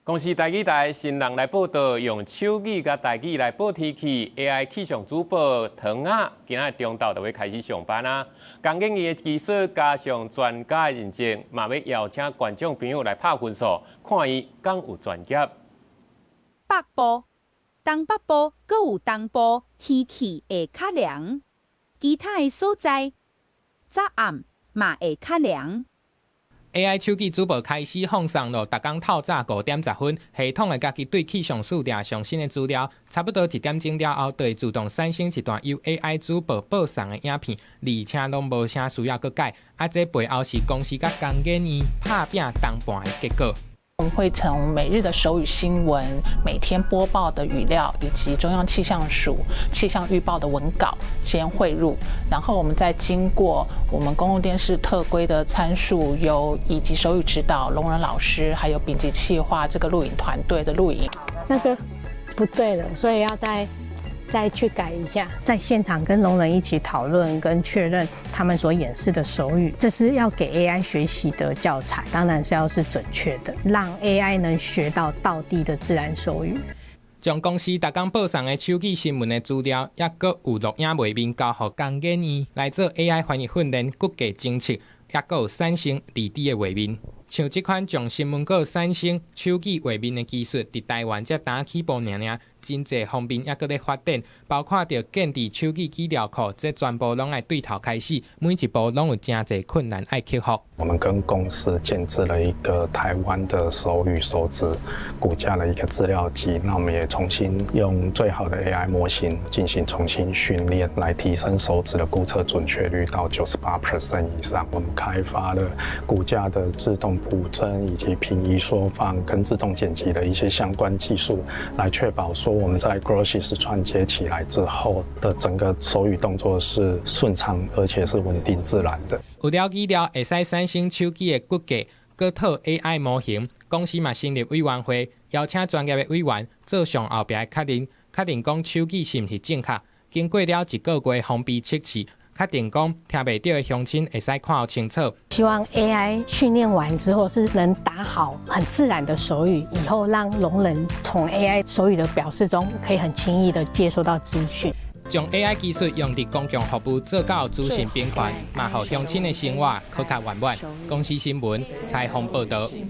公視台語台新人來報道，用手語佮台語來報天氣，AI 氣象主播騰仔，今仔中晝就欲開始上班啦。工研院的技術加上專家的認證，嘛欲邀請觀眾朋友來拍分數，看伊敢有專業。北部、東北部閣有東部天氣會較涼，其他的所在早暗嘛會較涼。 AI 手語主播開始放送囉，逐工透早5點10分，系統會家己對氣象數列上新的資料，差不多1點鐘了後，就會自動產生一段由 AI 主播播送的影片，而且攏無啥需要閣改。啊，這背後是公司佮工研院拍拚同伴的結果。我們會從每日的手語新聞、每天播報的語料以及中央氣象署氣象預報的文稿先匯入，然後我們再經過我們公共電視特規的參數，由以及手語指導聾人老師，還有丙級企劃這個錄影團隊的錄影。那個不對了，所以要再去改一下，在現場跟聾人一起討論跟確認他們所演示的手語，這是要給 AI 學習的教材，當然是要是準確的，讓 AI 能學到道地的自然手語。將公視逐工播送的手語新聞的資料，抑閣有錄影畫面交予工研院來做 AI 翻譯訓練、骨架偵測，抑閣有產生立體的畫面。像這款將新聞稿產生手語畫面的技術，佇台灣才剛起步爾爾，真濟方面抑閣咧發展，包括著建置手語語料庫，這全部攏愛對頭開始，每一步攏有誠濟困難愛克服。我們跟公司建置了一個台灣的手語手指骨架的一個資料集，那我們也重新用最好的 AI 模型進行重新訓練，來提升手指的估測準確率到98% 以上。我們開發了骨架的自動補正以及平移縮放跟自動剪輯的一些相關技術，來確保說我們在 Glosys 串接起來之後的整個手語動作是順暢而且是穩定自然的。有了語料會使產生手語的骨架，閣套 AI 模型，公司嘛成立委員會，邀請專業的委員做上後壁的確認，確認講手語是毋是正確。經過了一個月封閉測試，確定講聽袂著的鄉親會使看予清楚。希望 AI 訓練完之後是能打好很自然的手語，以後讓聾人從 AI 手語的表示中可以很輕易的接收到資訊。將 AI 技術用佇公共服務做到資訊平權，嘛予鄉親的生活閣較圓滿。公視新聞採訪報導。